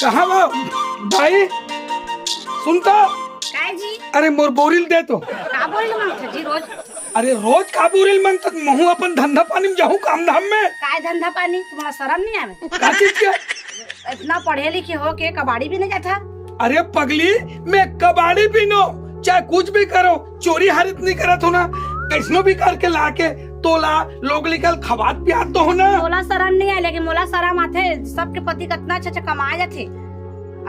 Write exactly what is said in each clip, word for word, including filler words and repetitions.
कहाँ वो? भाई, सुन तो। काय जी? अरे, मोर बोरी ल दे तो। का बोरी ल मांगथस जी रोज? अरे, रोज का बोरी ल मांगथस? महूं अपन धंधा पानी में जाहूं, काम धाम में। काय धंधा पानी? तुम्हारा शरम नहीं आवे? का चीज के? इतना पढ़े लिखे हो के कबाड़ी बीने जाथा? अरे पगली, मैं कबाड़ी बीनों, चाहे कुछ भी करों, चोरी हरित नहीं करत हों ना, कइसनो भी करके लाके तोला लोग लइका ल खवात पियात तो हों ना। तोला शरम नहीं आय, लेकिन मोला शरम आथे। सबके पति कतना अच्छा अच्छा कमाए जाथे,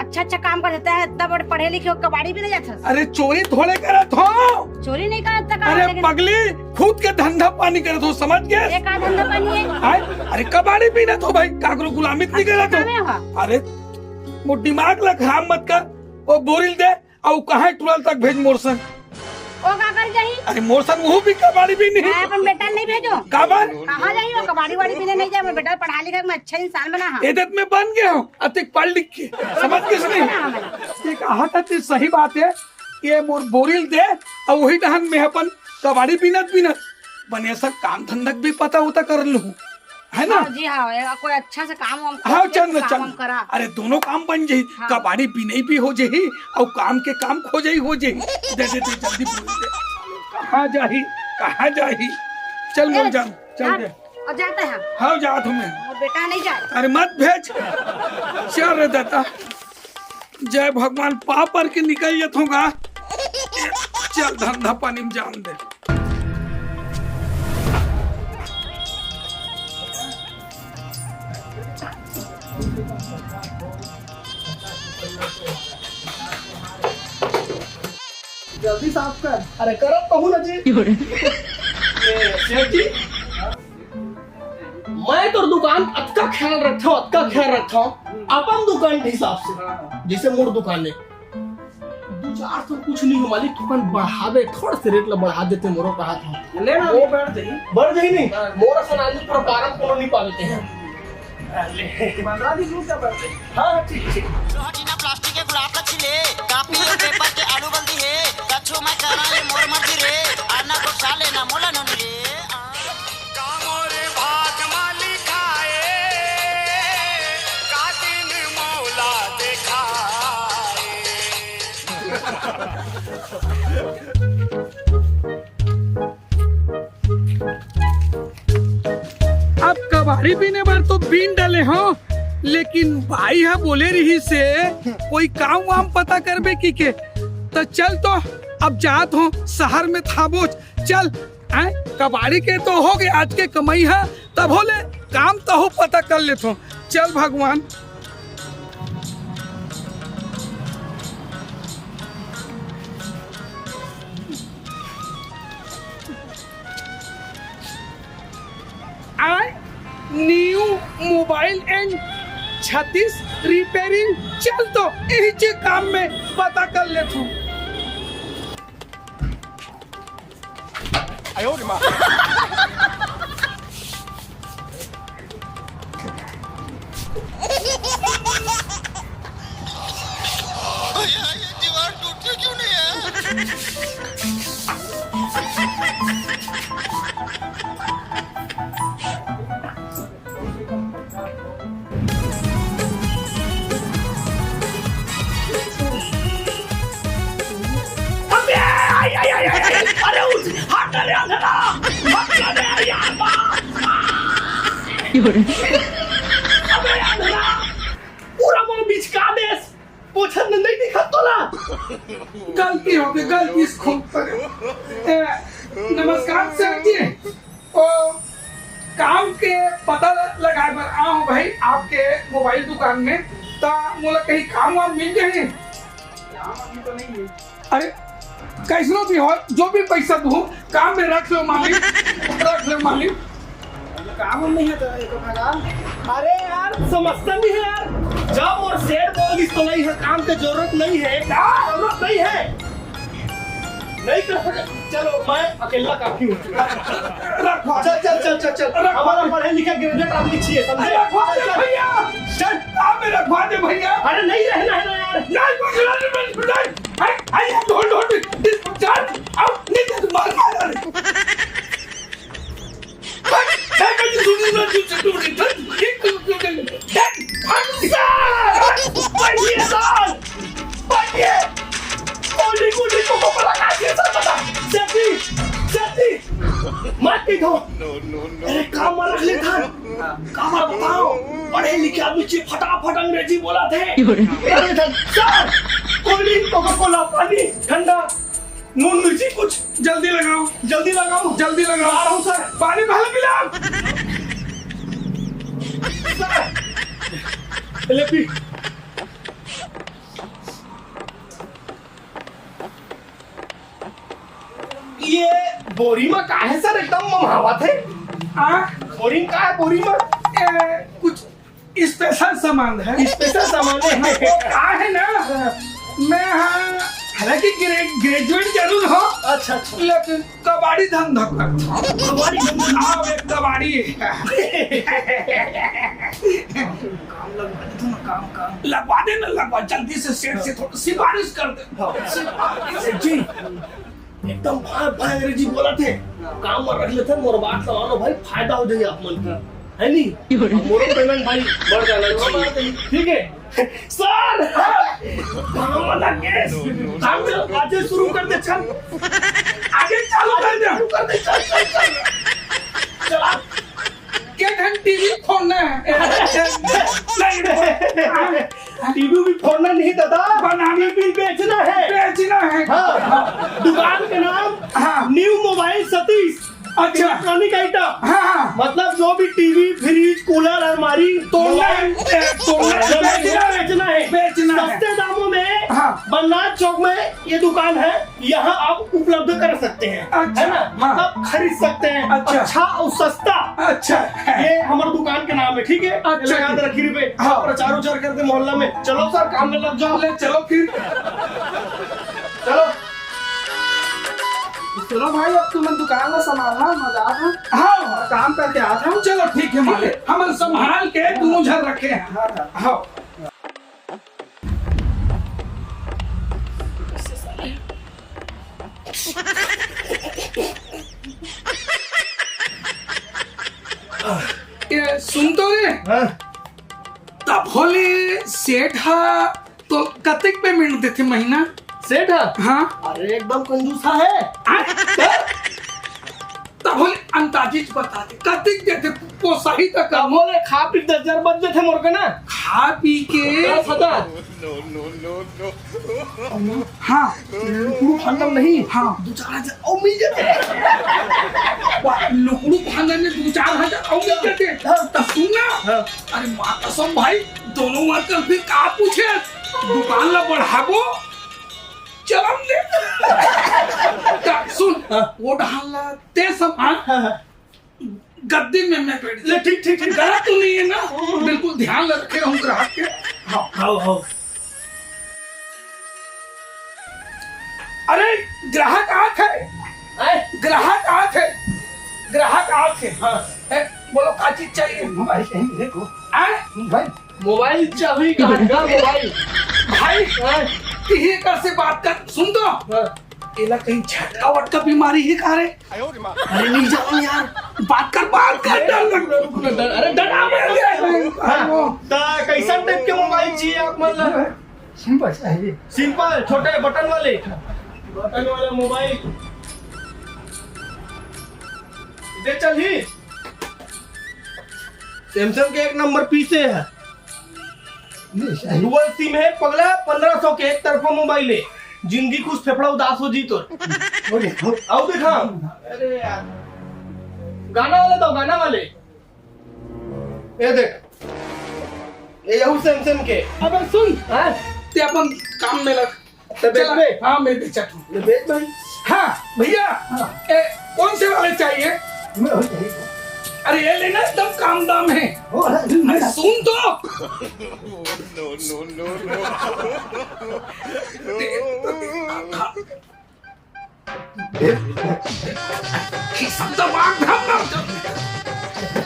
अच्छा अच्छा काम कर देता है, इतना बड़े पढ़े लिखे हो, कबाड़ी बीने जाथस। अरे चोरी थोड़े करत हों। चोरी नहीं करत का, अरे लेकिन पगली, खुद के धंधा पानी करत हों, समझ गे? ये का धंधा पानी है? आय, अरे कबाड़ी बीनत हों भाई, काकरो गुलामी त नहीं करत हों। कामे हो? अरे मोर दिमाग ला खराब मत कर, वो बोरी ल दे, अउ कहाँ टुरा ल तक भेज मोर संग। ओ का कर जाही? अरे मोर संग वो भी कबाड़ी बीनही। मैं अपन बेटा ल नहीं भेजों। काबर? कहाँ जाही वो? कबाड़ी वाड़ी बीने नहीं जाय, मैं बेटा ल पढ़ा लिखा के मैं अच्छा इंसान बनाहूं। ए दे त मैं बन गे हों, अतेक पढ़ लिख के। समझ गेस नहीं? बना, बना। ये कहा था तें, सही बात है, ये मोर बोरी ल दे, अउ वही डहन में अपन कबाड़ी बीनत बीनत बने सब काम धंधा के भी पता उता कर लूं, है ना? हाँ जी, हाँ, ये कोई अच्छा सा काम वाम हाँ, करके चल ना, काम चल। वाम करा। अरे, दोनों काम बन जाही, हाँ। कबाड़ी बीनई भी हो जाही, अउ काम के काम खोजई हो जाही। दे, दे, दे, जल्दी बोरी दे। कहाँ जाही, कहाँ जाही? चल, ए, मोर जान, चल हाँ, दे। अब जाता है। हाँ, जात हों मैं। मोर बेटा नहीं जाय। अरे, मत भेज। चल रे दाता। जय भगवान, पाप पर के निकल जात हों गा। चल, धंधा पानी में जान दे। जल्दी साफ कर। अरे करत कहूँ ना जी। ए, सेठ जी, मैं तोर दुकान अतका ख्याल रखथों, अतका ख्याल रखथों, अपन दुकान के हिसाब से, जैसे मोर दुकान है, दू चार सौ कुछ नहीं हो मालिक, थोकन बढ़ा दे, थोड़ा से रेट ला बढ़ा देते, मोरो कहा था। ले ना, वो बढ़ जाही। बढ़ जाही नहीं? हाँ। मोर असन आदमी पूरा बारह कोनो नहीं पा देते हैं। ले, पंद्रह दिन रुक जा, बढ़ जाही। हाँ, हाँ, ठीक, ठीक। लोहा टीना प्लास्टिक के गुलाब का छिले, कापी और पेपर के आलू बल्दी है, कछु मैं करा ये मोर मर्जी रे, आना को चाले ना मोला नोनी रे। आ। का मोर भाग मा लिखाए, का दिन मोला देखाए। अब कबाड़ी बीने बर तो बीन डाले हों, लेकिन भाई ह बोले रहिसे कोई काम वाम पता करबे कहिके, त चल तो अब जात हों शहर में थाबोच। चल, आय, कबाड़ी के तो हो गे आज के कमई ह, तभो ले काम तहूं पता कर लेथों। चल भगवान। आय, new mobile and छत्तीस repairing। चल तो यही चे काम में पता कर लेथों। भैया, ये दीवार टूटती क्यों नहीं है? अबे, आई, आई, आई, आई, आई, अरे उठ, हट, अरे अंधरा, हट, अरे यार, अबे अंधरा, पूरा मोर बिचका देस, पोछन नहीं दिखत तोला। गलती हो गई, गलती से खूब करे। ए, नमस्कार सेठ जी। ओ, काम के पता ल-, लगाए बर आए हों भाई आपके मोबाइल दुकान में, त मोला कहीं काम वाम मिल जाही? काम अभी तो नहीं है। अरे, कइसनो भी हो, जो भी पैसा दूँ, काम में रख लो मालिक, रख लो मालिक। काम वाम नहीं है तो, तो भगवान। अरे यार, समझता नहीं है यार, जब मोर सेठ बोल दिस तो नहीं है, काम के जरूरत नहीं है, क्या? जरूरत नहीं है। नहीं कर सकते। चलो, मैं अकेला काफी हूँ। रखवा। चल, चल, चल, चल, चल। रखवा। हमारा पढ़े लिखे graduate आदमी चाहिए, समझे? अरे, रखवा दे चल, चल। भैया। चल। काम में रखवा दे भैया। अरे, नहीं रहना है ना यार। नहीं, कुछ नहीं, नहीं, नहीं। अरे, अरे, ढोल, ढोल, चल। अब नहीं तो मार, मार, मार। हट, साइकिल की सुनी ना, तू चुप नहीं, चल। एक, एक, एक, एक, हट, हट, साला। बैठिए सर, बैठिए। Cold drink, cold drink, Coca Cola का दिए सर, बता। Safety, safety. मत पी दो। अरे, काम में रख ले था। काम में बताओ। पढ़े लिखे आदमी ची फटाफट अंग्रेजी बोला थे। अरे था, सर, कोल्ड ड्रिंक, कोको कोला, पानी, ठंडा, नून मिर्ची कुछ। जल्दी लगाओ, जल्दी लगाओ, जल्दी लगाओ। आ रहा हूँ सर। पानी पहले पिला। सर, ले पी। ये बोरी में का है सर, एकदम ममहावत है। आ? बोरी में का है, बोरी में? ए, कुछ स्पेशल सामान है। स्पेशल सामान है। वो का है ना, मैं, हाँ, हालांकि ग्रे-, ग्रेजुएट जरूर हो, अच्छा, अच्छा। लेकिन कबाड़ी धंधा करता हूँ। कबाड़ी धंधा? हाँ, एक कबाड़ी है। काम लगवा दे तू ना, काम, काम। लगवा दे ना, लगवा, जल्दी से सेठ से थोड़ा सिफारिश कर दे। हाँ। सिफारिश। जी। एकदम भाई, भाई अंग्रेजी बोला थे। काम में रख लेते, मोर बात ला मानो भाई, फायदा हो जाए आप मन का, है नी? अब मोरो पेमेंट भाई बढ़ जाना चाहिए, ठीक है? सर, काम वाला केस, काम में आज शुरू कर दे, चल। आगे चालू कर दे। शुरू कर दे, चल, चल, चल। चला। के ढंग टीवी फोड़ना है। नहीं, नहीं। टीवी भी फोड़ना नहीं दादा, बनाना। टीवी बेचना है। बेचना है। हाँ, दुकान के नाम हाँ। New mobile Satish. अच्छा। Electronic item. हाँ, हाँ। मतलब जो भी टीवी, फ्रिज, कूलर, अलमारी, तोड़ना है, मोबाइल, ए, तोड़ना है, बेचना है। बेचना है। सस्ते दामों में हाँ। बननाथ चौक में ये दुकान है, यहाँ आप उपलब्ध कर सकते हैं, अच्छा, है ना? हाँ। आप खरीद सकते हैं, अच्छा। अच्छा और सस्ता। अच्छा। ये हमारे दुकान का नाम है, ठीक है? अच्छा, ये याद ठीक। रखिए रुपए, हाँ। प्रचार उचार कर दे मोहल्ला में। चलो सर, काम में लग जाओ। ले, चलो फिर। चलो। चलो भाई, अब तुमन दुकान ला संभालना, मैं जात हूँ। हाँ, हाँ। काम करके आत हूँ। चलो ठीक है मालिक, हम संभाल के दोनों झन रखे हैं। हाँ, हाँ। हाँ। ए, सुन तो रे। हाँ। तभो ले सेठ हा तो कतेक पेमेंट देथे महीना? सेठ हा? हाँ। अरे एकदम कंजूसा है। आ? तभो ले अंदाजिच बता दे, कतेक देथे, पोसाही तक? तभो ले खा पी दस हजार बच देथे मोर के ना। खा पी के? दस हजार। हाँ। लुकड़ू फांदम नहीं, हाँ। दू चार हजार अउ मिल जाथे। वाह, लुकड़ू फांदम में दू चार हजार अउ मिल जाथे। हाँ। त सुन ना। हाँ। अरे माँ कसम भाई, दोनों वर्कर फिर का पूछे? दुकान ला बढ़ाबो, चलम दे। त सुन, हाँ। वो डहान ला ते सब, हाँ? हाँ, हाँ। गद्दी में मैं बैठ ले, ठीक, ठीक, ठीक। गलत तो नहीं है ना? बिल्कुल ध्यान रखे रहूं ग्राहक के। हाँ। हाँ, हाँ। अरे, ग्राहक आत हे। आए? ग्राहक आत हे। ग्राहक आत हे। हाँ। ए, बोलो, का चीज चाहिए? मोबाइल चाहिए, देखो। आए? भाई। मोबाइल चाहिए, कहाँ का मोबाइल? भाई, हाँ। इही कर से बात कर, सुन तो। हाँ। एला कहीं झटका वटका बीमारी हे का रे? अरे नहीं जाओ यार, बात कर, बात कर, डर लग रहा है। अरे डरा मत यार। हाँ, त कैसन टाइप के मोबाइल चाहिए आप मन ला? सिंपल चाहिए। सिंपल, छोटे बटन वाले? बटन वाला मोबाइल। दे चल ही। सैमसंग के एक नंबर पीसे है। नहीं, सही। डुअल सिम है पगला, पन्द्रह सौ के एक तरफा मोबाइल है। जिंदगी खुश, फेफड़ा उदास हो जी तोर। हो गया, हो। आओ देखा। अरे यार। गाना वाले दो, गाना वाले। ये देख। ये यहू सैमसंग के। अबे सुन। हाँ? ते अपन काम में लग। तो बेच चला, बे। हाँ, मैं बेचत हूँ। ले बेच भाई। हाँ, भैया, हाँ। ए, कौन से वाले चाहिए? मैं वही चाहिए। अरे, ये लेना, एकदम काम दाम है। ओ, अरे, अरे, सुन तो। खिसक तो मार, हम ना।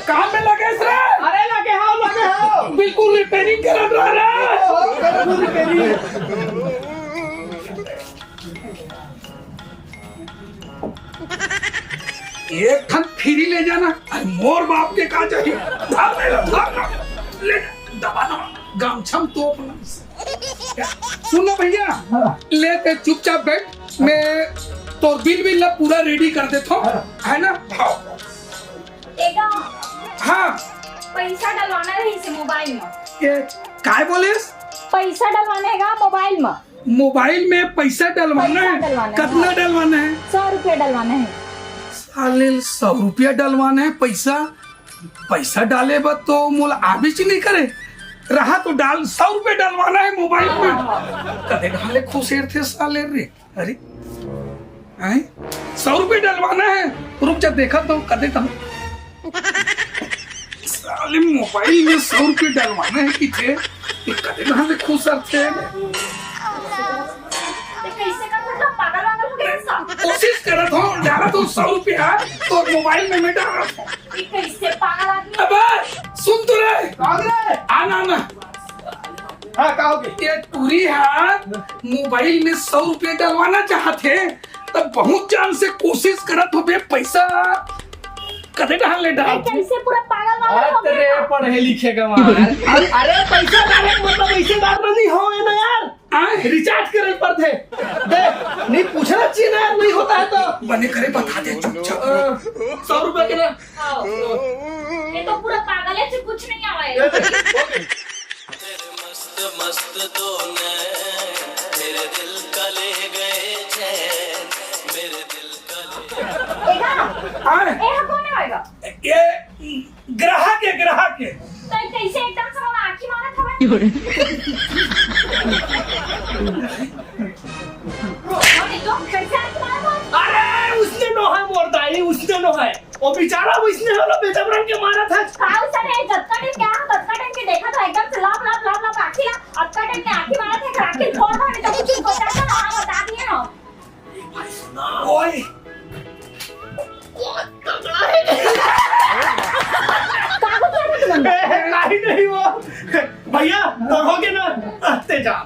काम में लगे से? अरे, लगे हव, लगे हव। बिल्कुल रिपेयरिंग करत रह रे। ओ, बिल्कुल रिपेयरिंग। एक ठन फ्री ले जाना, अरे मोर बाप के का चाही? धर ले, धर ले, ले, दबा, दबा, गमछा में तोप ना। सुन ना भैया, हाँ। ले ते चुपचाप बैठ, मैं तोर बिल बिल ला पूरा रेडी कर देता हूँ, हाँ। है ना? हाँ। एगा। हाँ। पैसा डलवाना रहिस हे मोबाइल में। ये काय बोलिस? पैसा डलवाना हे गा मोबाइल में। मोबाइल में पैसा डलवाना पैसा है? डलवाना है, कतना हाँ। डलवाना है? सौ रुपया डलवाना है। साले, सौ रुपया डलवाना है पैसा? पैसा डाले बर तो मोला आबेच नहीं करे। रहा तो डाल, सौ रुपया डलवाना है मोबाइल में। कते डाले खुसेर थे साले रे। अरे, हैं? सौ रुपया डलवाना है? रुक जा, देखा तो कते डाल। साले मोबाइल में सौ रुपया डलवाना है किथे? ये कते डाले खुसेर थे? ते कैसे का मतलब पागल वागल हो गया सब? कोशिश करत हूँ, डालत हूँ सौ रुपया, तो मोबाइल में मैं डालत हूँ। ये कैसे पागल आदमी? अबे, सुन तो रे। कौन रे? आना, आना। हाँ, का हो गया? ये टूरी हा मोबाइल में सौ रुपया डलवाना चाहत हे, तब बहुत जान से कोशिश करत हो बे, पैसा कते डाल ले डाल। ये कैसे पूरा पागल वागल हो अरे गया? पढ़े लिखे का मार। अरे, अरे पैसा डाले का मतलब ऐसे डालना नहीं हो ना यार। आए? रिचार्ज करे पड़थे। दे, नहीं पूछना चाहिए ना यार, नहीं होता है तो। बने करे बता दे चुपचाप। अ, सौ रुपया के ना। ये तो पूरा पागल है, कुछ नहीं आवा है। तेरे मस्त मस्त दो नैन, मेरे दिल का ले गए चैन, मेरे दिल का ले एगा? आए? ए, हा कोन आएगा? ये ग्राहक है, ग्राहक है। तो कैसे एकदम से मोला आँखी मारत हवे? रोको नहीं तो, कैसे आँखी मारत हवे? अरे, उसने नो है मोर दाई, उसने नो है। वो बेचारा वो इसने होलो बेजबरन के मारत है। काल सर है, जतका टाइम क्या, ततका टाइम के देखा तो एकदम से लप, लप, लप, लप आँखी ला, अतका टाइम के आँखी मारत है, आँखी खोल दो, नहीं तो कुछ बता दो, हाँ, बता दिए हो। ओए। का कुछ कर रहे तुम? ए, काहे नहीं वो? भैया, तो हो गया ना? आते जा।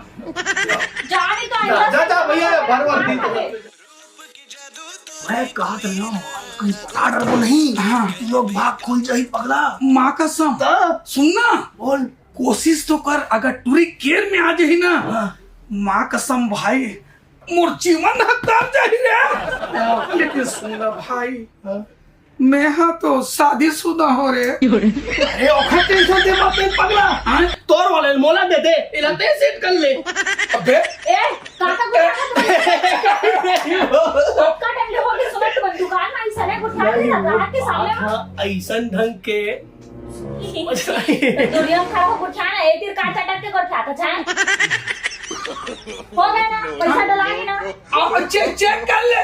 जा नहीं तो जा, आएगा। जा, जा, भैया, भर, भर, दी तो। मैं कहा था ना, माँ, कहीं पता डर को नहीं। हाँ। लोग भाग खुल जाही पगला। माँ कसम। हाँ। सुन ना। बोल। कोशिश तो कर, अगर टूरी केर में आ जाही ना, हाँ। माँ कसम भाई, मोर जीवन ह तर जाही रे। लेकिन सुन ना भाई, हाँ। मैं हा तो शादीशुदा हो रे। अरे ओखर टेंशन दे मत, पगला। हाँ? तोर वाले मोला दे दे, इला ते सेट कर ले। अबे। ए, काका को क्या कर? आपका टाइम हो गया, सुबह तुम दुकान में ऐसा नहीं कुछ नहीं, नहीं, नहीं, नहीं, नहीं, नहीं, नहीं, नहीं, नहीं, नहीं, नहीं, नहीं, नहीं, नहीं, नहीं, नहीं, नहीं, दुनिया में खड़ा हो, गोठियाना, एक तीर काट चटक के गोठिया, तो जान। हो गया ना, पैसा डला ही ना। अब चेक, चेक कर ले,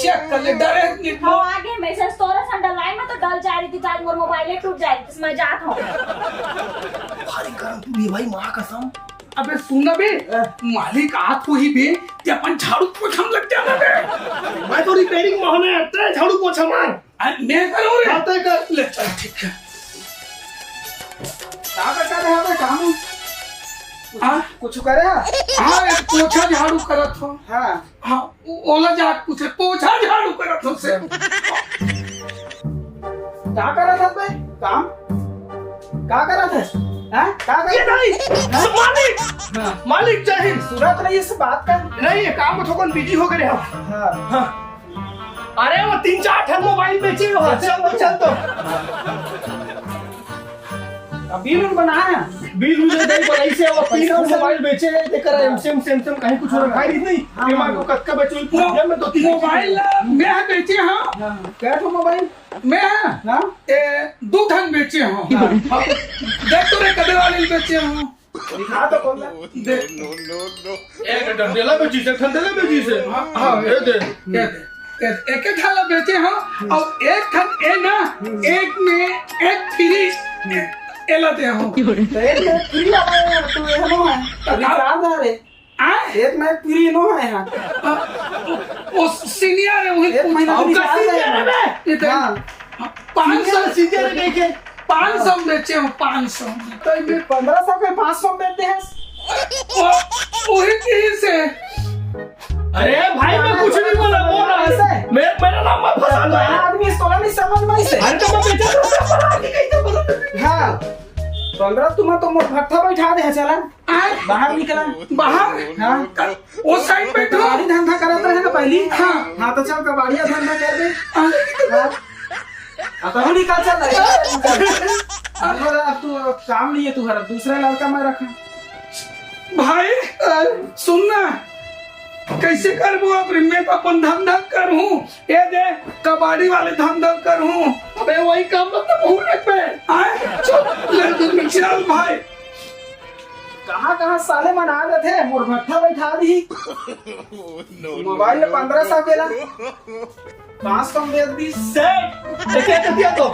चेक कर ले, डायरेक्ट निकलो। हाँ, आगे मैसेज तोरा सन डलवाए में तो डल जा रही थी, आज मोर मोबाइल टूट जा रही थी, मैं जात हूँ। भारी गरम तू भी भाई, माँ कसम। अबे सुन ना बे, अ। मालिक आत होही बे, ते अपन झाड़ू पोछा में लग जाना बे। मैं तो रिपेयरिंग में होने, तेरे झाड़ू पोछा मार। आ, मैं करूँ रे? हाँ, तय कर। ले, चल, ठीक है। का करत रहे बे काम? हाँ? कुछ करे? हाँ, एक पोछा झाड़ू करत हो। हाँ। हाँ, ओ-, ओला जाके पूछे, पोछा झाड़ू करत हो से। का करत हस बे? काम? का करत हस? हाँ? का करत ये नहीं, हस? हाँ? मालिक! हाँ। मालिक, जय हिंद। सुरत नहीं इस बात का? नहीं, ये काम में थोड़ा बिजी हो गए हम। हाँ। हाँ। अरे वो तीन चार ठन मोबाइल बेचे हो। चल तो, चल तो। अब बिल उल बनाया? बिल उल नहीं बनाई से, वो तीन पैसा ठन उसा मोबाइल बेचे है, देख रहा है, हाँ। एमसीएम, सैमसंग कहीं कुछ रखा ही नहीं। हाँ, एमा हाँ। को कतका बेचे, मो-, ये में तो तीन मोबाइल बेचे, हाँ। हाँ, कै ठो मोबाइल? मैं, हाँ। ए, दू ठन बेचे हो। हाँ। हाँ, देख तो रे, कदे वाले बेचे हो। दिखा तो कौन सा? दे। एक डंडेला बेची से, ठंडेला बेची से। हाँ, हाँ, ये दे। ये दे। ये दे। एक, एक ठन ला बेचे हो, और एक ठन ए ना, एक में एक फ्री, ए, एला दे हो। तो एक में फ्री आता है, तू ये नो है। अभी चार हजार है। आ? एक में फ्री नो है यहाँ। आ, वो, वो सीनियर है, वही एक महीना पूछा। फ्री चार हजार है। ये दे। हाँ। पाँच सौ सीनियर, सीनियर है, देखे। पाँच सौ में बेचे हो, पाँच सौ में। तो ये पन्द्रह सौ के पाँच सौ में देते हैं। ओ, वही चीज है। अरे भाई, मैं कुछ नहीं बोला, बोल रहा हूँ। ऐसे? मैं, मेरा नाम मत फंसा दो। बड़ा आदमी है, थोड़ा नहीं समझ में से। अरे तो मैं बेचा तो सब बना के कहीं तो बोलो। हाँ। पंद्रह तुम तो मोर भट्ठा बैठा दे, चला। आय? बाहर निकला। बाहर? हाँ। वो साइड बैठो। कबाड़ी धंधा करत रहे ना पहली। हाँ। हाँ, तो चल कबाड़िया धंधा कर दे। हाँ। अब तू निकल चल रहे। अब तू काम नहीं है, तू हर दूसरा लड़का मैं रखा। भाई, सुन ना, कैसे करबो अब? मैं तो अपन धंधा करहूँ, ये दे, कबाड़ी वाले धंधा करहूँ। अबे वही काम मत तो बहुत रख पे। आय, चल, ले, ले, चल भाई। कहाँ कहाँ साले मन आ रहे थे, मोर भट्ठा बैठा दी। मोबाइल में पंद्रह सौ के ला। पाँच सौ में दे दी। सेठ, एक, एक दिया तो।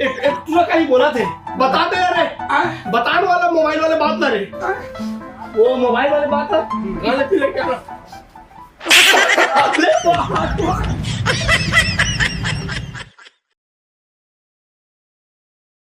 एक, एक, तू कहीं बोला थे। बता दे रे। हाँ? बताने वाला मोबाइल वाले बात ना रे। हाँ? वो मोबाइल वाले बात ना। गलती लेके आ। अरे बाप रे।